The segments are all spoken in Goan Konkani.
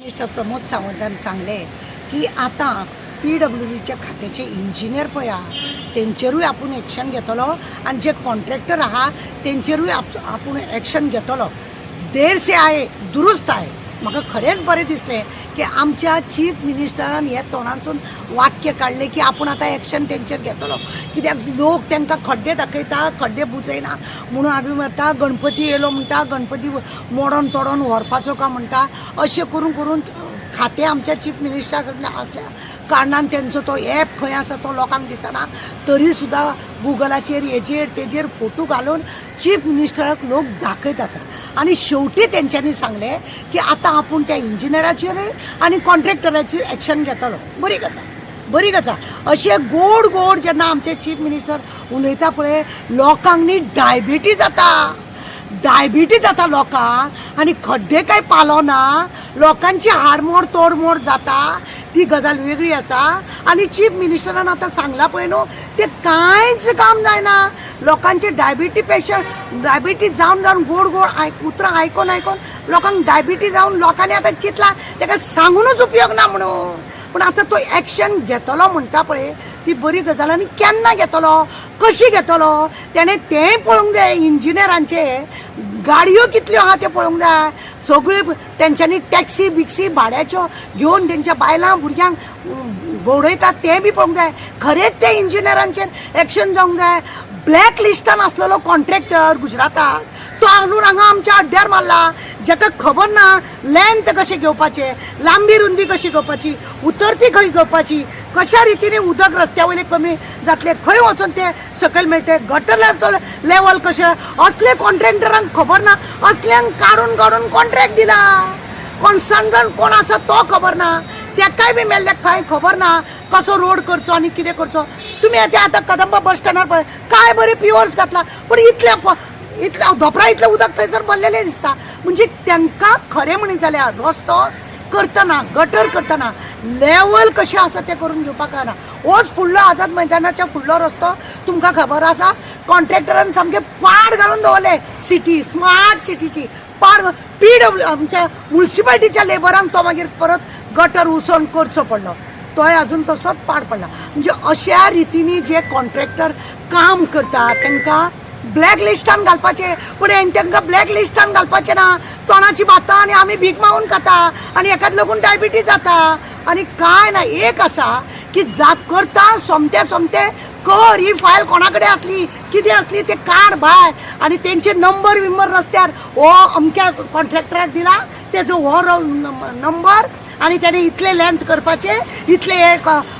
मिनिस्टर प्रमोद सावंतान सांगलें की आतां पीडब्ल्यूडीच्या खात्याचे इंजिनियर पळय आहा तेंचेरूय आपूण एक्शन घेतलो आनी जे कॉन्ट्रॅक्टर आहा तेंचेरूय आपूण एक्शन घेतलो. देर से आये दुरुस्त आहे. म्हाका खरेंच बरें दिसलें की आमच्या चीफ मिनिस्टरान हे तोंडांसून वाक्य काडलें की आपूण आतां एक्शन तेंचेर घेतलो. कित्याक लोक तांकां खड्डे दाखयता, खड्डे बुजयना म्हणून आमी म्हणटा गणपती येयलो म्हणटा, गणपती मोडोन तोडोन व्हरपाचो काय म्हणटा. अशें करून करून खातें आमच्या चीफ मिनिस्टरा कडल्यान आसल्या कारणान तेंचो तो एप खंय आसा तो लोकांक दिसना, तरी सुद्दां गुगलाचेर हेजेर तेजेर फोटो घालून चीफ मिनिस्टराक लोक दाखयत आसा. आनी शेवटी तेंच्यांनी सांगलें की आतां आपूण त्या इंजिनियराचेरूय आनी कॉन्ट्रॅक्टराचेर एक्शन घेतलो. बरी गजाल, बरी गजाल. अशें गोड गोड जेन्ना आमचे चीफ मिनिस्टर उलयता पळय, लोकांक न्ही डायबिटीज जाता, डायबिटीज जाता लोकांक आनी खड्डे काय पालोना, लोकांची हाडमोड तोडमोड जाता, ती गजाल वेगळी आसा. आनी चीफ मिनिस्टरान आतां सांगलां पळय न्हू, तें कांयच काम जायना. लोकांचे डायबिटी पेशंट डायबिटीज जावन जावन गोड गोड आयक उतरां आयकोन आयकोन लोकांक डायबिटीज जावन लोकांनी आतां चिंतलां ताका सांगुनूच उपयोग ना म्हणून. पूण आतां तो एक्शन घेतलो म्हणटा पळय ती बरी गजाल. आनी केन्ना घेतलो, कशी घेतलो तेणें तेंय पळोवंक जाय. इंजिनियरांचे गाडयो कितल्यो आहा त्यो पळोवंक जाय. सगळ्यो तेंच्यांनी टॅक्सी बिक्सी भाड्याच्यो घेवन तेंच्या बायलां भुरग्यांक भोंवडयतात तें बी पळोवंक जाय. खरेंच ते इंजिनियरांचेर एक्शन जावंक जाय. ब्लॅक लिस्टान आसलेलो कॉन्ट्रॅक्टर गुजराताक तो हाडून हांगा आमच्या अड्ड्यार मारला, जाका खबर ना लेंथ कशें घेवपाचें, लांबी रुंदी कशी घेवपाची, उतरती खंय घेवपाची, कशा रितीने उदक रस्त्या वयलें कमी जातलें, खंय वचून तें सकयल मेळटलें, गटराचो लेवल कशें, असले कॉन्ट्रॅक्टरांक खबर ना. असल्यांक काडून काडून कॉन्ट्रॅक्ट दिला. कन्सल्टंट कोण आसा तो खबर ना, तेकाय बी मेल्ल्याक कांय खबर ना कसो रोड करचो आनी कितें करचो. तुमी आतां आतां कदंबा बस स्टँडार पळय काय बरे पिवर्स घातला, पूण इतल्या इतल्या धोपरा इतलें उदक थंयसर भरलेलें दिसता. म्हणजे तांकां खरें म्हणीत जाल्यार रस्तो करतना, गटर करतना लेवल कशें आसा तें करून घेवपाक कळना. होच फुडलो आझाद मैदानाच्या फुडलो रस्तो तुमकां खबर आसा, कॉन्ट्रॅक्टरान सामकें पाड घालून दवरलें. सिटी स्मार्ट सिटीची पाड. पीडब्ल्यू आमच्या मुन्सिपाल्टीच्या लेबरांक तो मागीर परत गटर उसोन करचो पडलो, तोय अजून तसोच पाड पडला. म्हणजे अशा रितीनी जे कॉन्ट्रॅक्टर काम करता तांकां ब्लॅक लिस्टान घालपाचें. पूण तांकां ब्लॅक लिस्टान घालपाचें ना. तोंडाची भातां आनी आमी भीक मागून खाता आनी एकाच लागून डायबिटीज जाता आनी कांय ना. एक आसा की जात करता सोमते सोमते कर, ही फायल कोणा कडेन आसली कितें आसली ते काड भायर आनी तेंचे नंबर बिंबर रस्त्यार हो अमक्या कॉन्ट्रॅक्टराक दिला तेजो हो नंबर आनी तेणे इतले लेंथ करपाचे, इतले हे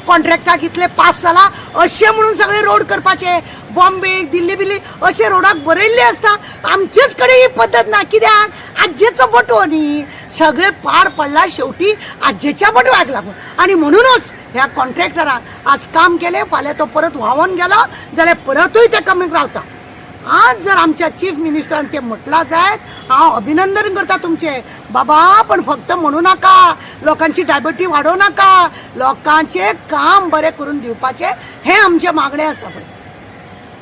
कॉन्ट्रॅक्टाक इतले पास जाला अशें म्हणून सगळे रोड करपाचे. बॉम्बे दिल्ली बिल्ली अशे रोडाक बरयल्ले आसता. आमचेच कडेन ही पद्दत ना. कित्याक आज्जेचो बटवो न्ही, सगळे पाड पडला शेवटी आज्जेच्या बटव्याक लागून. आनी म्हणूनच ह्या कॉन्ट्रॅक्टराक आज काम केलें, फाल्यां तो परत व्हांवोन गेलो जाल्यार परतूय ते कमीक रावता. आज जर आमच्या चीफ मिनिस्टरान ते म्हटलां जायत, हांव अभिनंदन करता तुमचें बाबा. पण फक्त म्हणू नाका, लोकांची डायबिटी वाडोवं नाका, लोकांचें काम बरें करून दिवपाचें हें आमचें मागणें आसा पळय.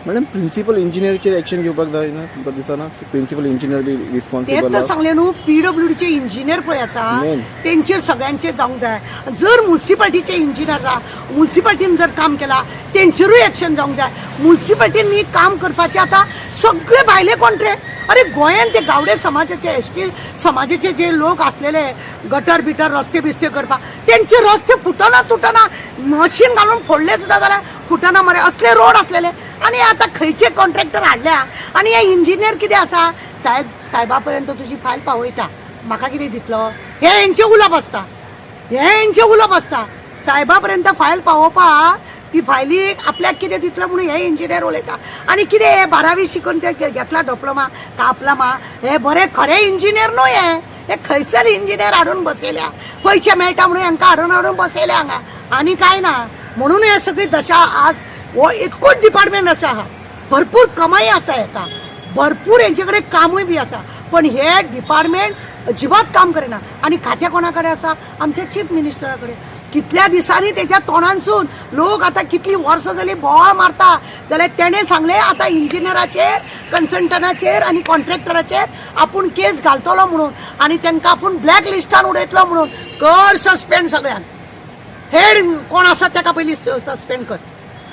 मॅडम, प्रिन्सिपल इंजिनियरचेर एक्शन घेवपाक जाय ना तुमकां दिसना? प्रिन्सिपल इंजिनियर बी तेच रिस्पॉन्सिबल. तर सांगलें न्हू, पीडब्ल्यूडीचे इंजिनियर पळय आसा Main. तेंचेर सगळ्यांचेर जावंक जाय. जर मुन्सिपाल्टीचे इंजिनियर आसा, मुन्सिपाल्टीन जर काम केलां तेंचेरूय एक्शन जावंक जाय. मुन्सिपाल्टीन न्ही काम करपाचें आतां सगळे भायले कॉन्ट्रॅक्ट. अरे गोंयान ते गावडे समाजाचे, एसटी समाजाचे जे लोक आसलेले गटर बिटर रस्ते बिस्ते करपाक, तेंचे रस्ते फुटना तुटना, मशीन घालून फोडले सुद्दां जाल्यार फुटना मरे, असले रोड आसलेले. आनी आतां खंयचे कॉन्ट्रॅक्टर हाडल्या आनी हे इंजिनियर कितें आसा, साहेब साहेबा पर्यंत तुजी फायल पावयता, म्हाका कितें दितलो, हे हेंचें उलोवप आसता, हे हेंचें उलोवप आसता. साहेबा पर्यंत फायल पावोवपाक ती फायली आपल्याक कितें दितलो म्हणून हे इंजिनियर उलयता. आनी कितें हे बारावी शिकून ते घेतला डिप्लोमा कापलामा, हे बरे खरे इंजिनियर न्हू. हे हे खंयसर इंजिनियर हाडून बसयल्या, पयशे मेळटा म्हणून हांकां हाडून हाडून बसयल्या हांगा आनी कांय ना. म्हणून हे सगळी दशा. आज हो एकूच डिपार्टमेंट आसा, भरपूर कमाई आसा हेका, भरपूर हेंचे कडेन कामूय बी आसा, पण हे डिपार्टमेंट अजिबात काम करिना. आनी खातें कोणा कडेन आसा? आमच्या चीफ मिनिस्टरा कडेन. कितल्या दिसांनी तेच्या तोंडांसून लोक आतां कितली वर्सां जाली बोवाळ मारता जाल्यार तेणें सांगलें आतां इंजिनियराचेर, कन्सल्टंटाचेर आनी कॉन्ट्रॅक्टराचेर आपूण केस घालतलो म्हणून आनी तांकां आपूण ब्लॅक लिस्टान उडयतलो म्हणून. कर सस्पेंड सगळ्यांक. हेड कोण आसा ताका पयलीं सस्पेंड कर.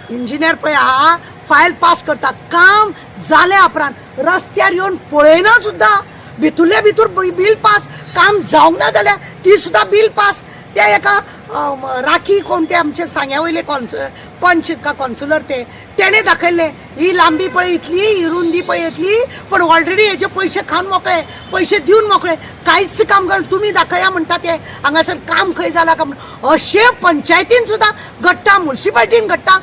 इंजिनियर पळय आहा, फायल पास करता, काम जाल्या उपरांत रस्त्यार येवन पळयना सुद्दां. भितुरले भितूर बील पास, काम जावंक ना जाल्यार ती सुद्दां बील पास. त्या एका राखी कोण ते आमचे सांग्या वयले पंच का कॉन्सुलर ते, तेणें दाखयल्लें ही लांबी पळय इतली, ही रुंदी पळय इतली, पण ऑलरेडी हेजे पयशे खावन मोकळे, पयशे दिवन मोकळे, कांयच काम कर तुमी दाखया म्हणटा ते हांगासर काम खंय जाला काय म्हणून. अशें पंचायतीन सुद्दां घडटा, मुन्सिपालिटीन घडटा.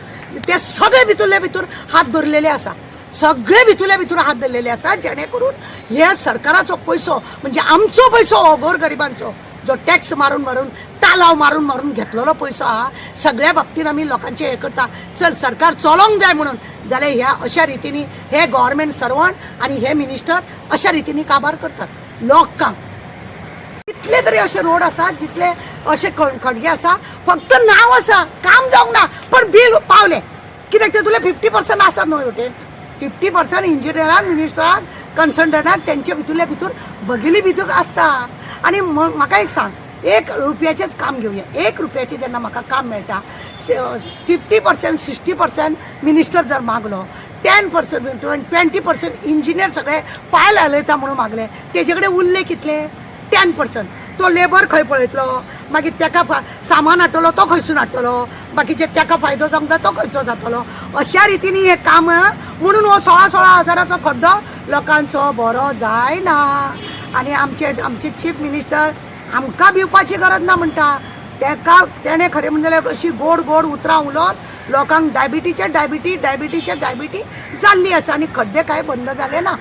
ते सगळे भितरले भितर हात धरलेले आसा, सगळे भितरले भितर हात धरलेले आसा, जेणे करून हे सरकाराचो पयसो म्हणजे आमचो पयसो हो गोरगरिबांचो जो टॅक्स मारून मारून, तालाव मारून मारून घेतलेलो पयसो आहा. सगळ्या बाबतीन आमी लोकांचे हें करता, चल सरकार चलोंक जाय म्हणून, जाल्यार ह्या अशा रितीनी हे गव्हर्मेंट सर्वंट आनी हे मिनिस्टर अशा रितीनी काबार करतात लोकांक. कितले तरी अशे रोड आसा जितले अशे खडगे आसा, फक्त नांव आसा, काम जावंक ना, पण बील पावलें. कित्याक तेतुले 50% आसा न्हय वटेन, 50% इंजिनियरांक, मिनिस्टरांक, कन्सल्टंटांक तेंचे भितुरले भितर बगेली भितर आसता. आनी म्हाका एक सांग, 1 रुपयाचेंच काम घेवया. 1 रुपयाचें जेन्ना म्हाका काम मेळटा, 50%, 60% मिनिस्टर जर मागलो, 10%, 20% इंजिनियर सगळे फायल हालयता म्हणून मागले, तेजे कडेन उरले कितले? 10%. तो लेबर खंय पळयतलो? मागीर तेका सामान हाडटलो तो खंयसून हाडटलो? बाकीचे तेका फायदो जावंक जाय तो खंयचो जातलो? अशा रितीन हें काम म्हणून हो 16-16 हजाराचो खड्डो लोकांचो बरो जायना. आनी आमचे आमचे चीफ मिनिस्टर आमकां भिवपाची गरज ना म्हणटा. तेका तेणें खरें म्हणलें जाल्यार अशी गोड गोड उतरां उलोवन लोकांक डायबिटीचे डायबिटी, डायबिटीचे डायबिटी जाल्ली आसा आनी खड्डे कांय बंद जाले ना.